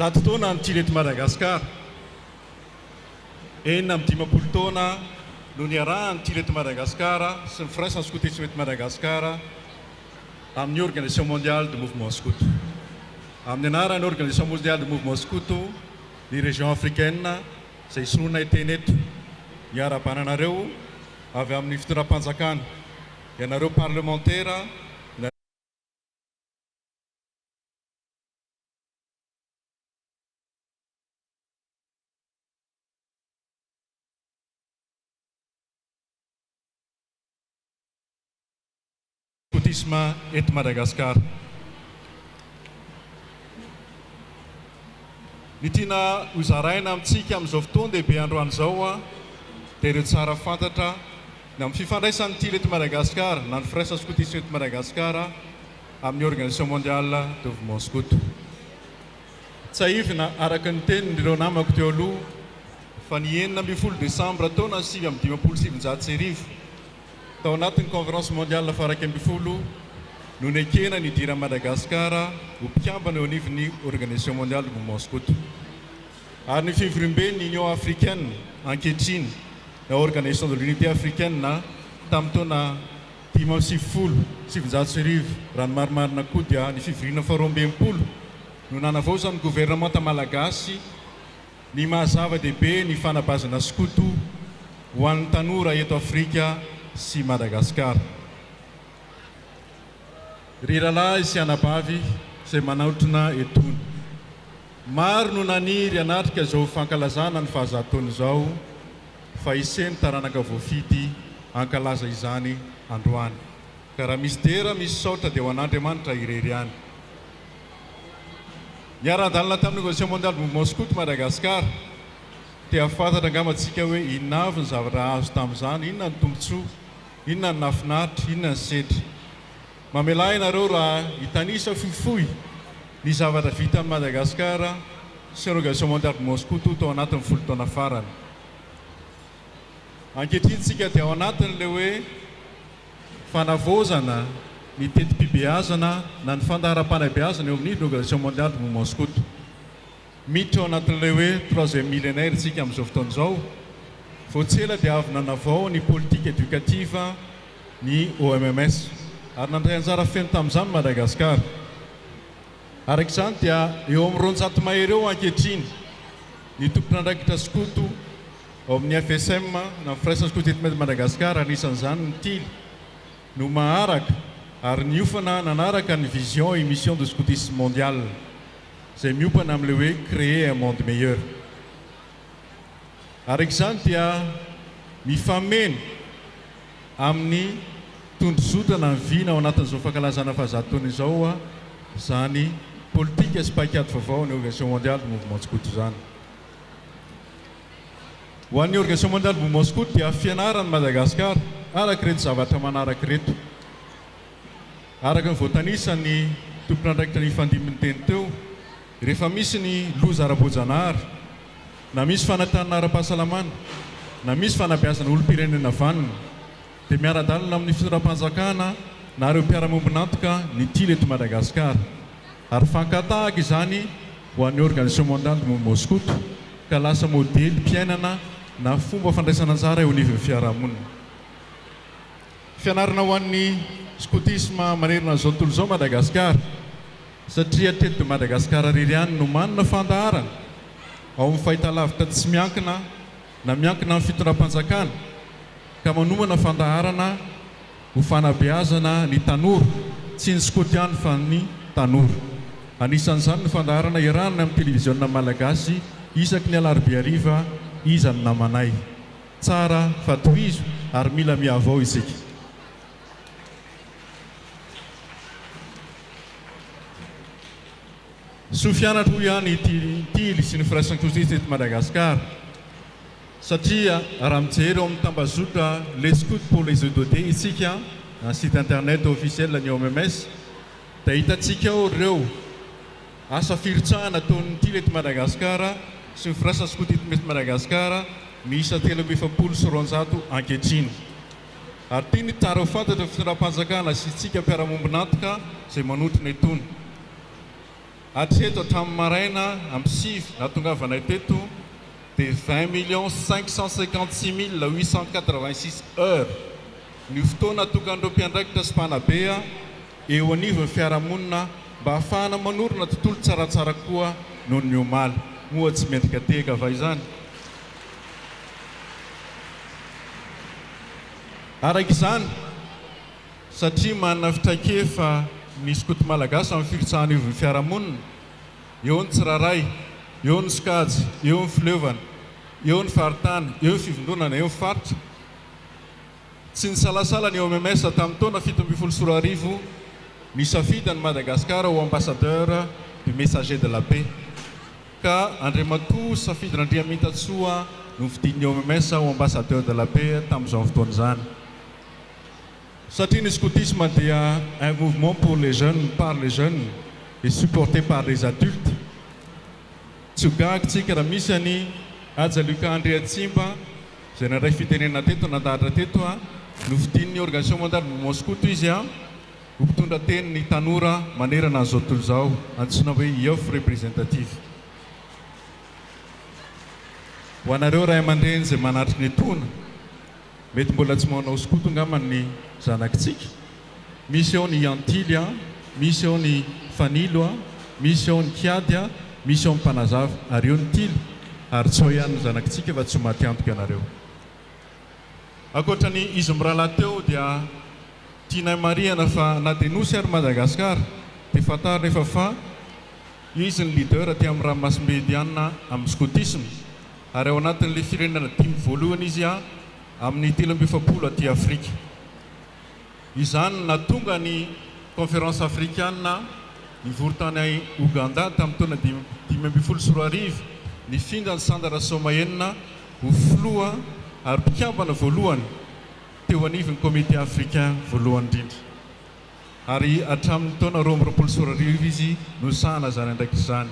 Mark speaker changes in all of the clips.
Speaker 1: 100 taona ny Tily eto Madagasikara. 56 taona no niarahan'ny Tily eto Madagasikara sy ny Firaisan'ny Skotisma eto Madagasikara amin'ny Organisation Mondiale du Mouvement Scout. Amin'ny anaran'ny Organisation Mondiale du Mouvement Scout, ny Région Africaine izay soloinay teny eto, miarahabana anareo avy amin'ny fitondram-panjakana, ianareo parlemantera, Scoutisme eto Madagasikara. Ny tiana hozaraina amintsika amin'izao fotoan-dehibe androany izao dia ireo tsara fantatra ny amin'ny fifandraisan'ny Tily eto Madagasikara na ny Firaisan'ny Scoutisme eto Madagasikara amin'ny Organisation Mondiale de Mouvement Scout. Tsiahivina araka ny tenin'ireo namako teo aloha fa ny 16 desambra taona 1959, tao anatin'ny Conférence Mondiale faha 11 no nekena ny hidiran'i Madagasikara ho mpikambana eo anivon'ny Organisation Mondiale du Mouvement Scout. Ary ny fivoriamben'ny Union Africaine ankehitriny na Organisation de l'Unité Africaine tamin'ny taona 1995, raha ny marimarina koa dia ny fivoriana faha 62 no nanavaozan'ny governemanta malagasy ny maha zava-dehibe ny fanabazana skoto ho an'ny tanora eto Afrika sy Madagasikara. Ry rahalahy sy anabavy izay manaotrona etony, maro no naniry hanatrika izao fankalazana ny fahazato taona izao fa ise ny taranaka voafidy hankalaza izany androany. Ka raha misy dera misy saotra dia ho an'Andriamanitra irery ihany. Niara-dalana tamin'ny Organisation Mondiale du Mouvement Scout Madagascar. Te hahafantatra angamba tsika hoe inona avy ny zavatra azo tamin'izany, inona ny tombontsoa, inona ny nahafinaritra, inona ny sedra. Mamelà ianareo raha hitanisa fohifohy ny zavatra vitan'i Madagasikara sy ny Organisation Mondiale du Mouvement Scout tao anatin'ny 10 taona farany. Ankehitriny tsika dia ao anatin'ilay hoe fanavaozana ny teti-pibeazana na ny fandaharam-panabeazana eo amin'ny Organisation Mondiale du Mouvement Scout. Miditra ao anatin'ilay hoe troisième millénaire isika amin'izao fotoana izao. Vao tsy ela dia avy nanavao ny politique éducative ny OMMS ary nandray anjara feno tamin'izany Madagasikara. Araka izany dia eo amin'ny 200 mahery eo ankehitriny ny tompon'andraikitra skoto ao amin'ny FSM na ny Firaisan'ny Skoto eto Madagasikara, anisan'izany ny Tily, no maharaka ary niofana nanaraka ny Vision et Mission de Scoutisme Mondial izay miompana amin'ilay hoe Créer un monde meilleur. Araka izany dia mifameno amin'ny tondrozotra na ny vina ao anatin'izao fankalazana fahazato taona izao izany politika sy paikady vaovao ny Organisation Mondiale du Mouvement Scout izany. Ho an'ny Organisation Mondiale du Mouvement Scout dia fianaran'i Madagasikara araka ireto zavatra manaraka ireto. Araka ny voatanisan'ny tompon'andraikitra nifandimby niteny teo, rehefa misy ny loza ara-boajanahary, na misy fanentanana ara-pahasalamana, na misy fanabeazana olom-pirenena vanona, dia miara-dalana amin'ny fitondram-panjakana na ireo mpiara-miombon'antoka ny Tily eto Madagasikara. Ary fankatahaka izany ho an'ny Organisation Mondiale du Mouvement Scout ka lasa modelim-piainana na fomba fandraisana anjara eo anivon'ny fiarahamonina. Fianarana ho an'ny skotisma manerana an'izao tontolo izao Madagasikara satria hatreto dia Madagasikara irery ihany no manana fandaharana ao amin'ny fahitalavitra tsy miankina na miankina amin'ny fitondram-panjakana ka manomana fandaharana ho fanabeazana ny tanora, tsy ny skoto ihany fa ny tanora. Anisan'izany ny fandaharana iarahana amin'ny televiziona malagasy isaky ny alarobia hariva Iza no namanay. Tsara fa tohizo ary mila mihavao isika. Soa fianatra hoy ihany ity Tily sy ny Firaisan-kositsa eto Madagasikara satria raha mijery ao amin'ny tambazotra Les Scouts pour les EDD isika na site internet officiel ny OMMS dia hitantsika ao ireo asa firotsahana ataon'ny Tily eto Madagasikara sy ny Firaisan'ny Skoto eto Madagasikara miisa 243 ankehitriny. Ary tiany tsara ho fantatra ny fitondram-panjakana sy isika mpiara-mombon'antoka izay manotrona itony. Hatreto hatramin'ny maraina amin'ny 9 nahatongavanay teto dia 20 556 886 heures ny fotoana atokan'ireo mpiandraikitra sy mpanabe eo anivon'ny fiarahamonina mba hahafahana manorina tontolo tsaratsara koa noho ny omaly. Moa tsy mendrika tehaka va izany? Araka izany, satria manana fitraikefa ny skoto malagasy amin'ny firotsahana eo ivon'ny fiarahamonina, eo ny tsirairay, eo ny sokajy, eo ny fileovana, eo ny faritany, eo ny fivondronana, eo ny faritra. Tsy nisalasala ny OMS tamin'ny taona 2017 nisafidy an'i Madagasikara ho ambassadeur du messager de la paix, ka Andriamatoa Safidy Randriamintatsoa no nofidin'ny OMS ho ambassadeur de la paix tamin'izany fotoana izany. Satria ny scoutisme dia un mouvement pour les jeunes, par les jeunes et supporté par les adultes. Tsy ho gaga tsika raha misy an'i Haja Lucas Andriatsimba izay nandray fitenenana teto, nandahatra teto, nofidin'ny Organisation Mondiale du Mouvement Scout izy ho mpitondra teny ny tanora manerana an'izao tontolo izao, antsoina hoe Youth Representative. Ho anareo ray aman-dreny izay manatrika ny etoana, mety mbola tsy manao skoto angamba ny zanakitsika. Misy ao ny antily a, misy ao ny fanilo a, misy ao ny kiady a, misy ao ny mpanazava ary eo ny tily ary tsy ao ihany ny zanakitsika fa tsy ho maty antoka ianareo. Ankoatra ny izy mirahalahy teo dia tianay marihana fa na dia nosy ary Madagasikara dia fantarina efa fa izy ny leader aty amin'ny ranomasimbe Indiana amin'ny scoutisme ary ao anatin'ilay firenena dimy voalohany izy amin'ny 43 aty Afrika. Izany no nahatonga ny Conférence Afrikana nivory tany Ouganda tamin'ny taona 2015 nifindra an'i Sanda Rasoamahenina ho filoha ary mpikambana voalohany teo anivon'ny Comité Africain voalohany indrindra. Ary hatramin'ny taona 2022 izy no nisahana izany andraikitra izany.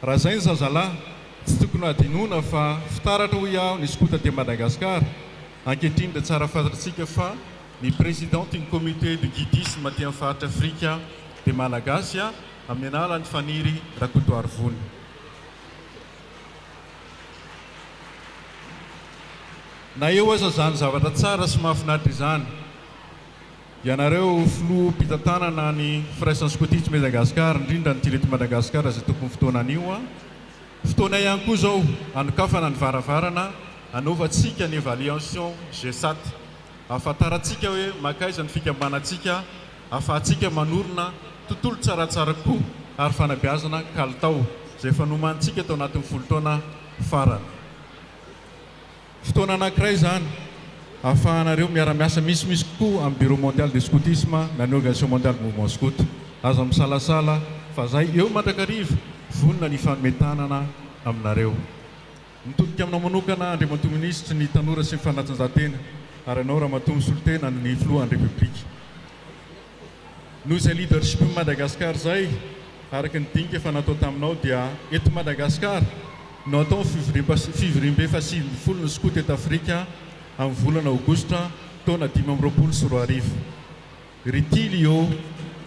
Speaker 1: Raha izay ny zazalahy, tsy tokony hadinoina fa fitaratra hoy aho ny skoto aty Madagasikara. Ankehitriny dia tsara fantatsika fa ny présidente ny comité de guidisme aty amin'ny faritra Afrika dia Malagasy amin'ny anaran'i Faniry Rakotoarivony. Na eo aza izany zavatra tsara sy mahafinaritra izany, Ianareo filoha mpitantanana ny firaisan'ny skotisme Madagascar, indrindra ny Tily eto Madagascar izay tompon'ny fotoana anio a. Fotoana ihany koa izao hanokafana ny varavarana hanaovantsika ny évaluation GSAT. Ahafantarantsika hoe mankaiza ny fikambanantsika, ahafahantsika manorina tontolo tsaratsara kokoa ary fanabeazana kalitao izay efa nomanintsika tao anatin'ny 10 taona farany. Fotoana anankiray izany ahafahanareo miara-miasa misimisy kokoa amin'ny Bureau Mondial de Scoutisme na ny Organisation Mondiale du Mouvement Scout. Aza misalasala fa zahay eo mandrakariva vonona ny hifanome tanana aminareo. Mitodika aminao manokana Andriamatoa Minisitry ny Tanora sy ny Fanatanjahantena ary ianao Ramatoa Misolotena ny Filohan'ny Repoblika. Noho izay leadership-n'i Madagascar izay, araka ny dinika efa natao taminao dia eto Madagascar no atao ny fivoriambe faha 19 ny skoto eto Afrika amin'ny volana aogositra taona 2025. Ry Tily ô,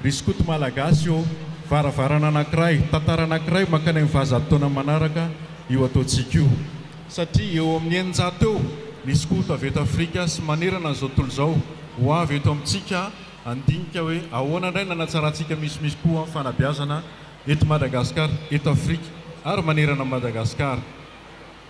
Speaker 1: ry skoto malagasy ô, varavarana anankiray, tantara anankiray mankany amin'ny fahazato taona manaraka io ataontsika io. Satria eo amin'ny 600 eo ny skoto avy eto Afrika sy manerana an'izao tontolo izao ho avy eto amintsika handinika hoe ahoana indray ny hanatsarantsika misimisy koa ny fanabeazana eto Madagasikara, eto Afrika ary manerana an'i Madagasikara.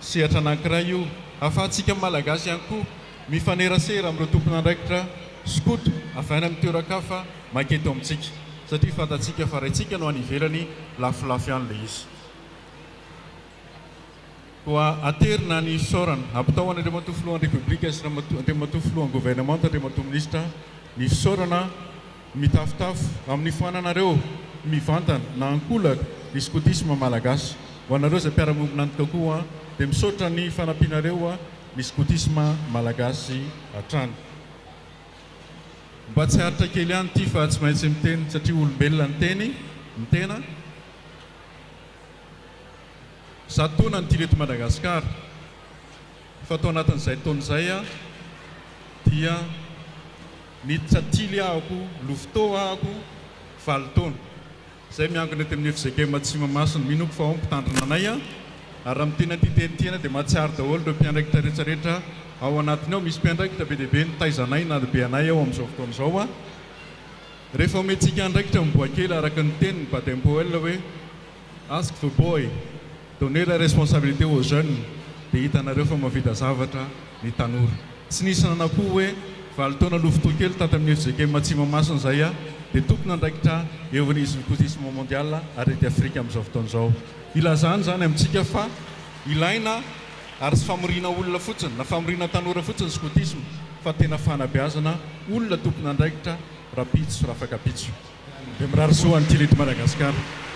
Speaker 1: Sehatra anankiray io ahafahantsika Malagasy ihany koa mifanerasera amin'ireo tompon'andraikitra skoto avy any amin'ny toeran-kafa manketo amintsika satria fantatsika fa raintsika no any ivelany lafolafo ihany ilay izy. Koa aterina ny fisaorana. Ampitao an'Andriamatoa Filohan'ny Repoblika sy Andriamatoa Filohan'ny Governemanta, Andriamatoa Minisitra, ny fisaorana mitafotafo amin'ny fananareo mivantana na ankolaka ny skotisma malagasy. Ho anareo izay mpiara-miombon'antoka koa dia misaotra ny fanampianareo ny skotisma malagasy hatrany. Mba tsy aritra kely ihany ity fa tsy maintsy miteny satria olombelona ny teny, ny tena. 100 taona ny tily eto Madagasikara, fa tao anatin'izay taona izay dia niditra tily ahako, louveteau ahako, valo taona. Izay miangona eto amin'ny fjkm Atsimo-Masina. Minoako fa ao ny mpitandrina anay a! Ary raha miteny an'ity teny ity ianao dia mahatsiaro daholo ireo mpiandraikitra rehetra rehetra ao anatiny ao. Misy mpiandraikitra be dia be nitaiza anay, nanabe anay ao amin'izao fotoana izao a! Rehefa omentsika andraikitra ny boakely araka ny tenin'i Baden Powell hoe Ask the boy, donnez la responsabilité aux jeunes dia hitanareo fa mahavita zavatra ny tanora. Tsy nisy nanakoa hoe valo taona aloha kely tato amin'ny fjkm Atsimo-Masina izay aho dia tompon'andraikitra eo anivon'ny Scoutisme Mondial ary eto Afrika amin'izao fotoana izao. Ilazana izany amintsika fa ilaina ary tsy famoriana olona fotsiny na famoriana tanora fotsiny ny scoutisme fa tena fanabeazana olona tompon'andraikitra rahampitso sy rafakampitso. Dia mirary soa an'i Tily eto Madagasikara.